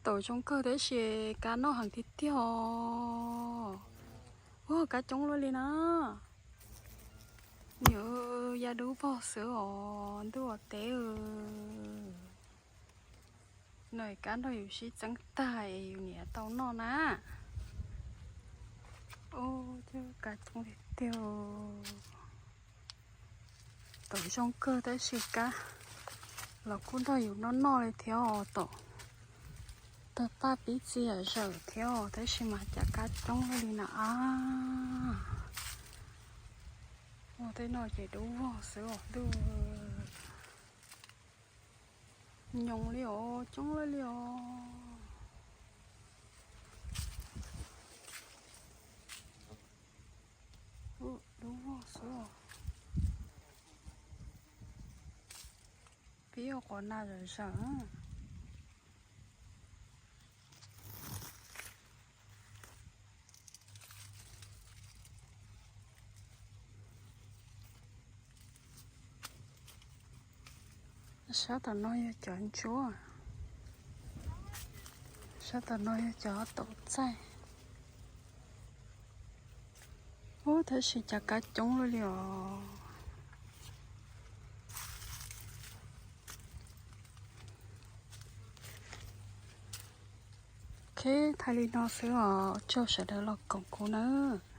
Taum zoo kawg tab sis kab noj heev tiag tiag os. Ua kab coob luaj li na. Niam, ya dub vog xwb os ntuj ua teb. No kab nrog yus sib txeeb tag es yus niam tau noj na. Ub, kab coob tiag tiag. Taum zoo kawg tab sis kab los kuj nrog yus noj noj li thiab os. Taum tawg paj pib txias zawm thiab os tab sis mas cas kab coob li na a. Ua tej no ces dub vog xwb os ntuj. Nyoos li os, coob li os. Dub vog xwb os. Pib ua quas nas zawm zawm. Sab tom no yog cov ntsuab. Sab tom no yog cov taum txaij. Ub, tab sis cas kab coob luaj li os. Ok, thaij li no xwb os, ua tsaug sawv daws los koom kuv nawb.